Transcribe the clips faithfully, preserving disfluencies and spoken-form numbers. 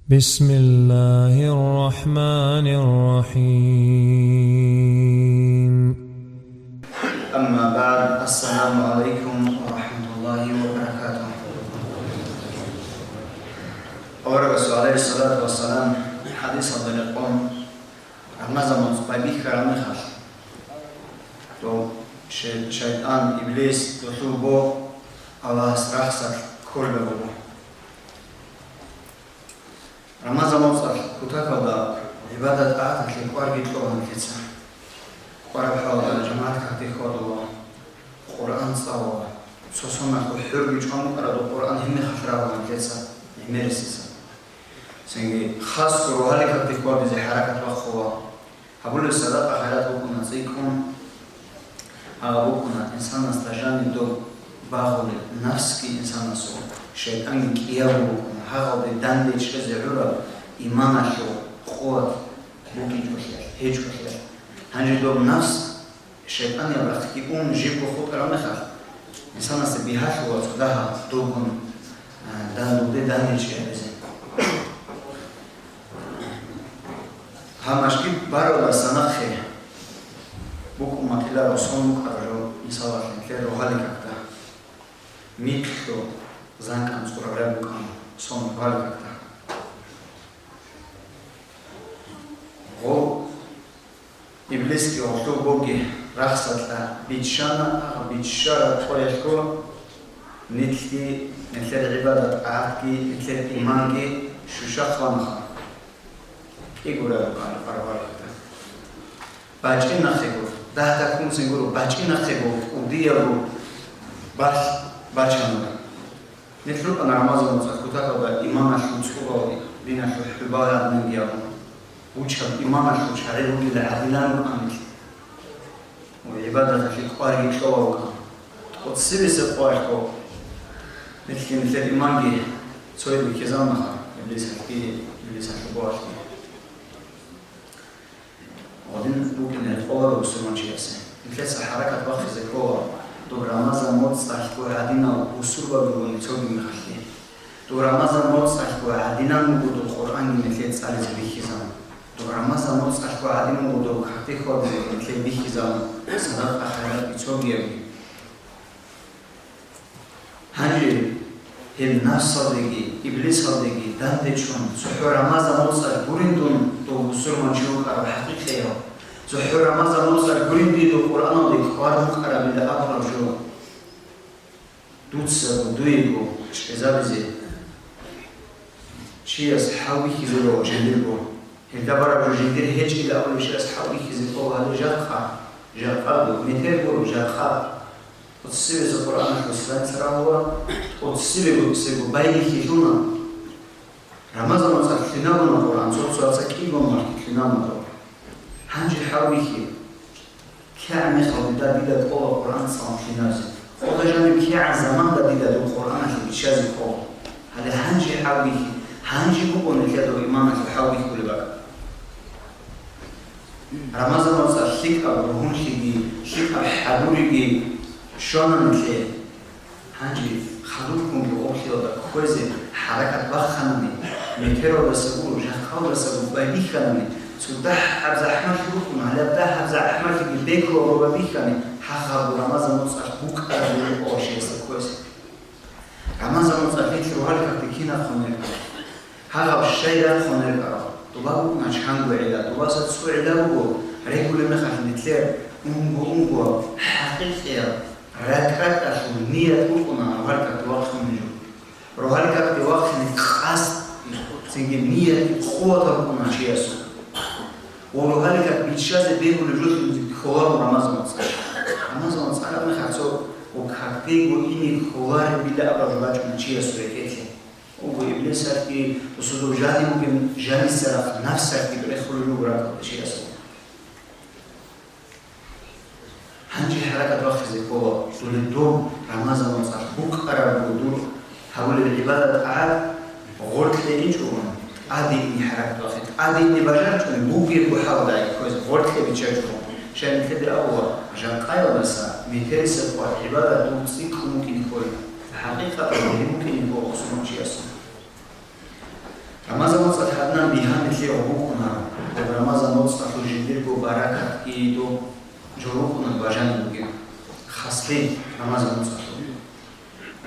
بسم الله الرحمن الرحيم. أما بعد، السلام عليكم ورحمة الله وبركاته. Аварагасул, гӀалайгьи ссалату вассалам, хӀадисалда рекъон, рамазан моцӀ байбихьараб мехалъ, дов шей-, шайтӀан, иблис, дулъул бо Аллагьас рахсалъ кколеб буго. Рамазан моцӀалъ кутакалда гӀибадат-тӀагӀаталъе кӀварги кьола нилъеца. КӀвараб хӀалалда жамагӀат какде хьвадула, Къуръан цӀалула, цо-цоналъго хӀурги чӀван букӀарадул Къуръан гьебмехалъ рагьула нилъеца гӀемерисеца. Цинги хасго рогьалил какде хьвадизе хӀаракат бахъула. Гьабулеб садакъа-хайрат букӀуна цӀикӀкӀун, гьаб букӀуна инсанасда жаниб доб багъулеб, нафсги инсанасул, шайтӀанги кӀиявго букӀуна, гьагъалде данде чӀезе гӀураб иманалъул къуват букӀинчӀолъиялъ, гьечӀолъиялъ. Гьанже доб нафс шайтӀанияб рахъги ун, жибго хутӀараб мехалъ, инсанасда бигьалъула цо дагьаб долгун, а, дан-, дулде данде чӀей гьабизе. Гьаб мажгит баралдаса нахъе букӀун батиларо сон букӀараб жо, мисалалъе, нилъер рогьалил какда. Микьго занкӀан цӀураб раб букӀана сон рогьалил какда. Гъов Иблисги гъолъул боги рахсалъа биччана, гьаб биччараб къоялъго нилъги, нилъер гӀибадат-тӀагӀатги, нилъер иманги щуща хъванаха. КӀиго раб букӀана къаркъаралда. БачӀинахъего, дагь-дагьккунцин гуро, бачӀинахъего кӀудиябго балъ бачанила. Нилъ рукӀана рамазан моцӀалъ кутакалда иманалъул цӀурал, диналъул хӀубал гӀадинанги абун. Вучаб иманалъул чагӀи ругел гӀадинан рукӀана нилъ. Ва гӀибадаталъе кӀварги кьола рукӀана. ТӀоцебесеб къоялъго нилъги нилъер иманги цояб бихьизабунаха, иблисалъги, иблисалъул боялъги. Гьадин букӀине кӀоларо бусурманчиясе. Нилъеца хӀаракат бахъизе ккола, доб рамазан моцӀалъго гӀадинал бусурбаби бугони цоги мехалъе. Доб рамазан моцӀалъго гӀадинан буго доб Къуръанги нилъее цӀализе бихьизабун. Доб рамазан моцӀалъго гӀадин буго доб какде хьвадизе нилъее бихьизабун, садакъа-хайратги цогиябги. Гьанже гьеб нафсалдеги, иблисалдеги данде чӀун, цохӀо рамазан моцӀалъ гурин дун дов бусурманчи вукӀарав хӀакъикъияв, цохӀо рамазан моцӀалъ гурин дие дов Къуръаналде кӀвар букӀарабила абураб жо. Дуцаго, дуего чӀезабизе чияс хӀалбихьизе ро жиндирго. Гьелда бараб жо жиндир гьечӀила абулеб чияс хӀалбихьизе кӀола гьале жакъа, жакъа дур, метер гуро, жакъа. ТӀоцебесеб Къуръаналъул страница рагьула, тӀоцебего кисего байбихьилъуна. Рамазан моцӀалъ лъинабуна Къуръан, цо-цояца кӀиго мухӀкъи лъинабуна. Гьанже хӀалбихье. КигӀан мехалда дида кӀола Къуръан цӀалун лъиназе. Къода жаниб кигӀан заманда дида доб Къуръаналъе биччазе кӀола. Гьале гьанже хӀалбихье, гьанже буго нилъер доб иманалъе хӀалбихьулеб бакӀ. Рамазан моцӀалъ лъикӀаб ругьунлъиги, лъикӀаб хӀадуриги щвана нилъее. Гьанже хадубккунги гъоблъиялда кквезе хӀаракат бахъанани, метералдаса гуро, жакъалдаса гуро байбихьанани, цо дагьаб захӀмалъи букӀуна, гьалаб дагьаб захӀмалъиги бекула гъоба бихьани, гьагъаб рамазан моцӀалъ букӀараб буго къошиялъа кквезе. Рамазан моцӀалъ нилъ рогьалил какде кинаб хъван рекӀарал? Гьагъаб щай рахъун рекӀарал? Доба букӀуна чанго гӀилла, добаса цо гӀилла буго, регулеб мехалъ нилъер унго-унгояб, хӀакъикъияб, ракӀ-ракӀалъул ният букӀуна рогьалил какде вахъине жо. Рогьалил какде вахъине къасд, цинги ният, къуват букӀуна чиясул. Ва рогьалил как биччазе бегьулеб жолъун кколаро рамазан моцӀалъ. Рамазан моцӀалъ абун мехалъ цо ва какдего ине кколаребила абураб жо бачӀуна чиясул рекӀелъе. Уго иблисалъги, досудаб жаниб бугеб жанисарахъ нафсалъги рехулел руго ракӀалда чиясул. Гьанже хӀаракат бахъизе ккола, дуле доб рамазан моцӀалъ букӀарабго дур гьабулеб гӀибадат-тӀагӀат гъоркье инчӀогун, тӀаде ине хӀаракат бахъе, тӀаде ине бажарчӀун бугебго хӀалда кквезе гъоркье биччачӀого. Щай нилъеда абула, жакъаялдаса метерисеб къват гӀибадат дур цӀикӀкӀун букӀине ккола, хӀакъикъаталда гьеб букӀине ккола бусурманчиясул. Рамазан моцӀ Игьанилъе гъубукъунаро, гъоб Рамазан моцӀалъул жиндирго баракатги доб жо рукъунаб бажанин бугеб, хаслъи Рамазан моцӀалъул.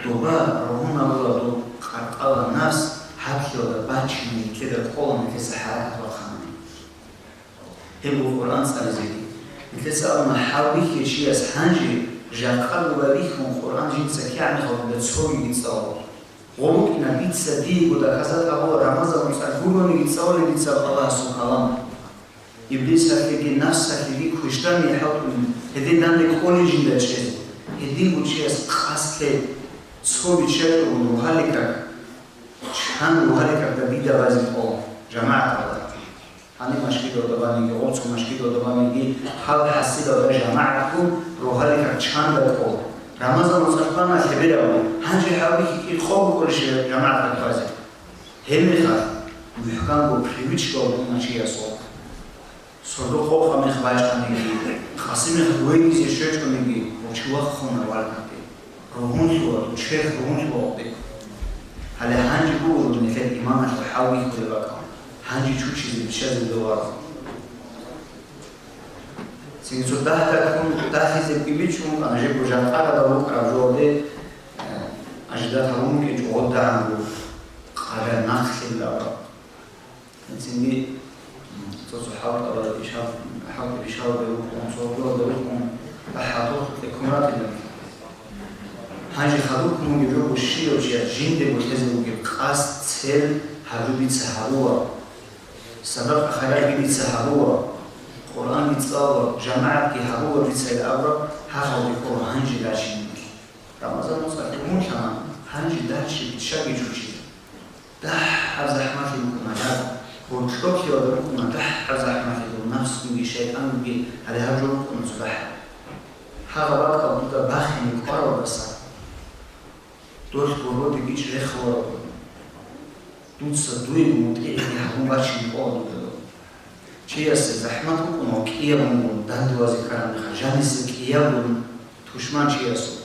Доба ругьун абула доб къаркъала нафс гьаб лъиялда бачине нилъеда кӀола нилъеца хӀаракат бахъанани. Гьеб буго Къуръан цӀализеги. Нилъеца абуна, гьав вихьичияс гьанже жакъа губа вихьун Къуръан жинца кигӀан халкъалда цогиги цӀалула. Гъо букӀина, дица диего доказать гьабула, Рамазан моцӀалъ гурониги цӀалула дица Аллагьасул калам. Иблисалъеги нафсалъеги квешлъани хӀалтӀун, гьедин данде кӀолин жинда чӀезе. Гьединго чияс къасд лъе, цо биччачӀого ругьаликак, чан ругьаликакда дида базе кӀол, жамагӀаталда. Гьаниб машгидалда баниги, гъоб цо машгидалда баниги, гьал хӀасилалда жамагӀатккун ругьаликак чанда кӀол. Рамазан моцӀалъ бана лъебераб, гьанже гьаб бихьи кӀикъого кӀолищ жамагӀатккун базе. Гьебмехалъ мухӀканго привычкаялда уна чиясул. Сордо къокъа мех бачӀаниги, къаси мех вегизе щвечӀониги, гъов чи вахъуна валканде. Ругьунлъула, черх ругьунлъула гъоде. Гьале гьанже буго нилъер иманалъул хӀал вихьулеб бакӀал, гьанже чучизе бищазе доварал. Цинги цо дагь-дагьккун дагьизе бичӀчӀун вукӀана, жего жакъа гьадал вукӀараб жоялде, э, ажидат гьабун вукӀинчӀо гъодагӀанго къадар нахълъиларо. Цинги, м, цо-цо хӀалтӀарал ишал-, хӀалтӀи бишалде рукӀун, цо гьобиялде рукӀун, дагь хадур ккун ратила. Гьанже хадур ккун вугев жого щивав чияс жиндего лъезе вугеб къасд, цел гьабица гьабула, садакъа-хайратги дица гьабула, Къуръанги цӀалула, жамагӀатги гьабула дица ил абураб, гьагъалде ккола гьанже рачинилъ. Рамазан моцӀалъ гьунлъана, гьанже дальше биччаги чучизе. Дагьаб захӀмалъи букӀуна гьаб, гьоркьоблъиялда букӀуна дагьаб захӀмалъи, дов нафсгунги шайтӀангунги гьале гьаб жо букӀуна цо дагьаб. Гьагъаб бакӀал дуда бахине кӀваралдаса, долъ гуродеги чӀехула. Дуца дуего мутӀигӀлъи гьабун бачине кӀола дуда доб. Чиясе захӀмат букӀуна кӀиябунгун дандулазе ккараб мехалъ, жанисе кӀиябун тушман чиясул,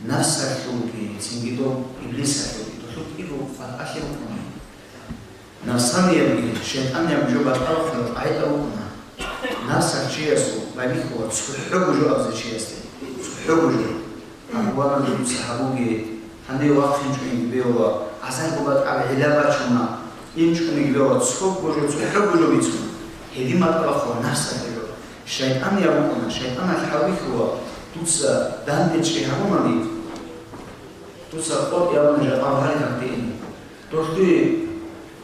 нафсалъулги, цинги доб иблисалъулги, долъул кӀиго къватӀалъи букӀуна. Нафсаниябги, шайтӀаниябги жо батӀалъулеб къагӀида букӀуна. Нафсалъ чиясул байбихьула цохӀого жо абизе чиясде, цохӀого жо. Гьанивана дуца гьабуге, гьанив вахъинчӀониги бегьула, азарго батӀа гӀилла бачуна, инчӀониги бегьула, цого жо, цохӀого жо бицуна. Гьедин батӀа бахъула нафсалъе жо. ШайтӀанияб букӀуна, шайтӀаналъ гьабихьула, дуца данде чӀей гьабунани, дуца къотӀи абуна жакъа гьалихьакъ диин. Долъуе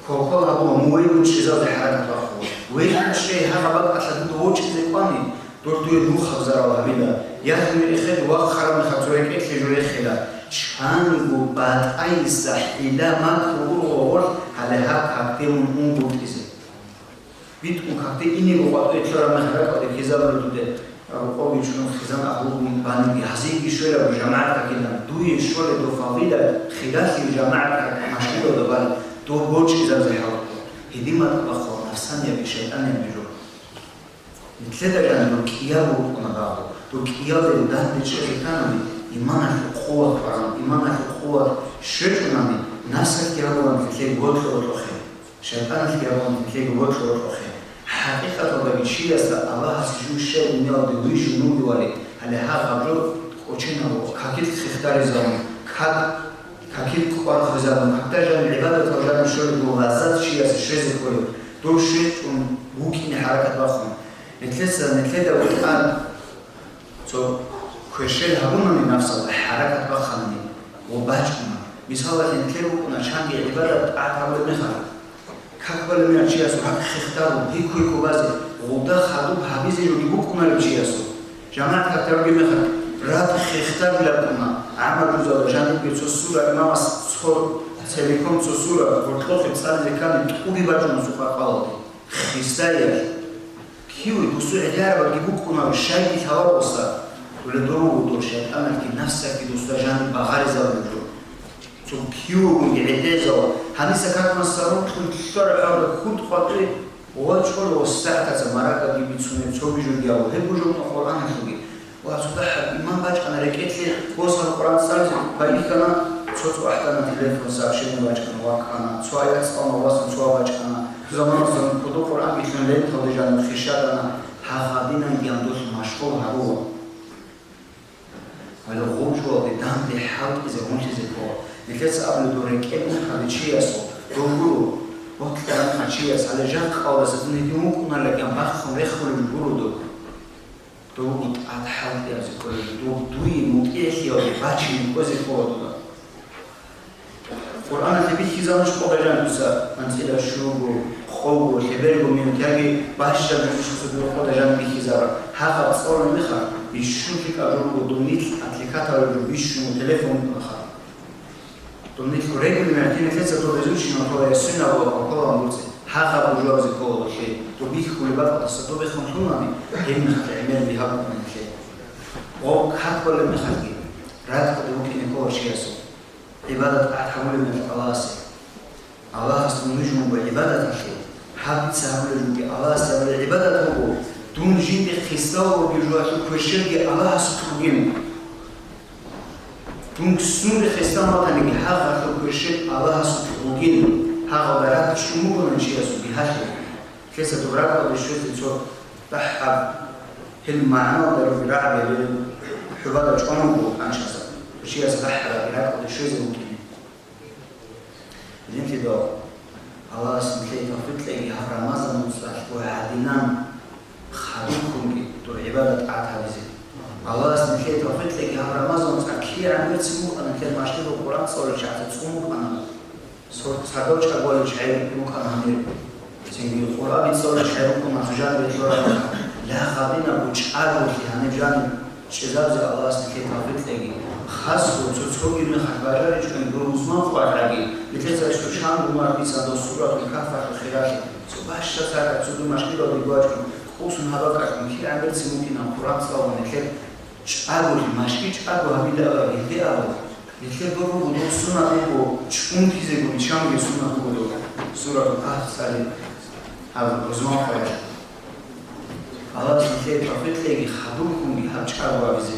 квалквал гьабула, мун вегун чӀезазе хӀаракат бахъула. Вегун чӀей гьагъаб бакӀалъа дуда вочӀизе кӀвани, долъуе нухаб зарал гьабила. Ягьлуе эхеде вахъараб мехалъ цо рекӀелъе жо рехила. Чанго батӀайиса хӀила-макру ургъула гъорлъ гьале гьаб какде мун унгутӀизе. БитӀун какде инего къватӀиве лъураб мехалъ ракӀалде ккезабулеб дуде, рукъовги чӀун хъизан агьлугун баниги, гьазиеги щвелаб жамагӀат какилан, дуе щолеб дов фагъила, хиралъи жамагӀат как машгидалда бали, дов борчӀизабизе хӀалтӀула. Гьедин батӀа бахъула нафсаниябги шайтӀаниябги жо. Нилъеда жаниб дов кӀиябго букӀуна багъу, дов кӀиялде данде чӀезе кканани, иманалъул къуват баран, иманалъул къуват щвечӀунани, нафсалъги гьабулан нилъее гьоркьо-гьоркьохъе. ШайтӀаналъги гьабун, нилъеего борчӀо рокьохъе. ХӀакъикъаталдаги чиясда Аллагьас жив щай дуниялалде вижун вугевали, гьале гьагъаб жо кӀоченаго, какил хихдаризабун, как, какил кӀвар хвезабун, какда жаниб гӀибадатал жаниб щолебго лаззат чиясе щвезе кколеб, дов щвечӀун вукӀине хӀаракат бахъун. Нилъеца, нилъеда вукӀан Цо кверщел гьабунани нафсалда хӀаракат бахъанани ва бачӀуна. Мисалалъе, нилъер букӀуна чанги гӀибадат тӀагӀат гьабулеб мехалъ. Как балеб мехалъ чиясул ракӀ хихдарун, гьикъу-гьикъу базе, гъуда хадуб гьабизе жоги букӀунарев чиясул. ЖамагӀат какда ругеб мехалъ, ракӀ хихдарилан букӀуна. ГӀамал жузалда жанибги цо сура имамас цо, целиком цо сура, гьоркьохъеб цӀализе ккани тӀуби бачӀуна цо къаркъалалде. Хисаялъ. Киве дусу гӀеларабги букӀунарев щайги лъаларевса, дуе дов вуго дов шайтӀаналъги нафсалъги дусда жаниб багъаризабулеб жо. Цо кивегоги гӀедезава, гьаниса как массарун тун лъараб хӀалда хутӀ къватӀи ва чӀолев ва сагӀатаца маракаги бицунеб цоги жоги гьабу, гьеб бужун Къуръаналъулги. Ва цо дагьаб иман бачӀана рекӀелъе, босана Къуръан цӀализе, байихьана, цо цӀвахӀдана телефон сообщение бачӀана, ваккана, цо аят цӀална, васун цо бачӀана. Заман-заман кодо Къуръан бихьун ленталде жаниб хирщадана, гьагъадинан гьандулъ машгъул гьаруларо. Гьале гъужуялде данде хӀалтӀизе гъунлъизе ккола. Нилъеца абулеб буго, рекӀел ункъабе чиясул, дов гуро, ботлъараб чияс, гьале жакъа къалдаса дун гьедин вукӀуналаги бахъун рехулеб гуро дов. Дов тӀад хӀалтӀиябзе кколеб, дов дуе мутӀигӀлъиялде бачине ккозе ккола дуда. Къуръаналъе бихьизабун щукъа жаниб дуца анцӀила щуго, къого, лъеберго минут яги бащдаб жо бищун цо дуда къода жаниб бихьизабураб. Гьагъаб цӀалулеб мехалъ, бищун лъикӀаб жо буго, дов нилъ атликаталеб жо бищун телефон букӀунаха. Дов нилъ регулярно нилъеца дов безучинал ккола, ясинал ва ккола мурци. Гьагъаб жо абизе ккола дов лъе. Дов бихьулеб бакӀалдаса дов бехун лъунани, гьеб мехалъ гӀемер бигьа букӀуна нилъее. Гъоб какбалеб мехалъги, ракӀалде вукӀине ккола чиясул. ГӀибадат тӀагӀат гьабулеб мехалъ Аллагьасе. Аллагьас нуж мун гӀибадаталъе, гьаб дица гьабулеб буго, Аллагьасе гьабулеб гӀибадат буго, дун жинде хисалалги жугьалъул кверщелги Аллагьасухъ бугин. Дун сунде хисал батаниги, гьагъалъул кверщел Аллагьасухъ бугин, гьагъалда ракӀ чӀун бугони чиясул бигьалъе. Лъеца доб ракӀалде щвезе цо дагьаб, гьел магӀналда руги рагӀаби гьабилел хӀубада чӀван буго анчазда, дов чияс дагьаб ракӀалде щвезе вукӀине. Гьединлъидал Аллагьас нилъее тавфикъ кьеги гьаб Рамазан моцӀалъ гӀадинан хадубккунги доб гӀибадат тӀагӀат гьабизе. Аллагьас нилъее тавфикъ кьеги гьаб Рамазан моцӀалъ кигӀан берцин букӀана нилъер мажгиталда Къуръан цӀалулел чагӀазда цӀун букӀана. Цо-, цадав чӀаголъи чагӀи букӀана гьанир. Цинги Къуръан цӀалулел чагӀи букӀана цо жанибе лъураб. Лагъадинаб чӀаголъи гьаниб жаниб чӀезабизе Аллагьас нилъее тавфикъ кьеги. Хасго цо-цоги мехалъ бажаричӀони дун рузман къваригӀаги, нилъеца ишгьу шангу мархица дов Суратул Кагьфалъул хиралъи, цо бащдаб сагӀат цо дун машгиталде вачӀун, кӀусун гьаб бакӀалъ кигӀан берцин букӀина Къуръан цӀалун нилъер чӀаголъи, машги чӀаго гьабилаан гьелде абун, нилъер дов буго, дов сунат буго, чӀунтизего биччанги сунат буго дов Суратул Кагьф цӀали гьаб рузман къваригӀаялъ. Аллагьас нилъее тавфикъ кьеги хадубккунги гьаб чӀаго гьабизе.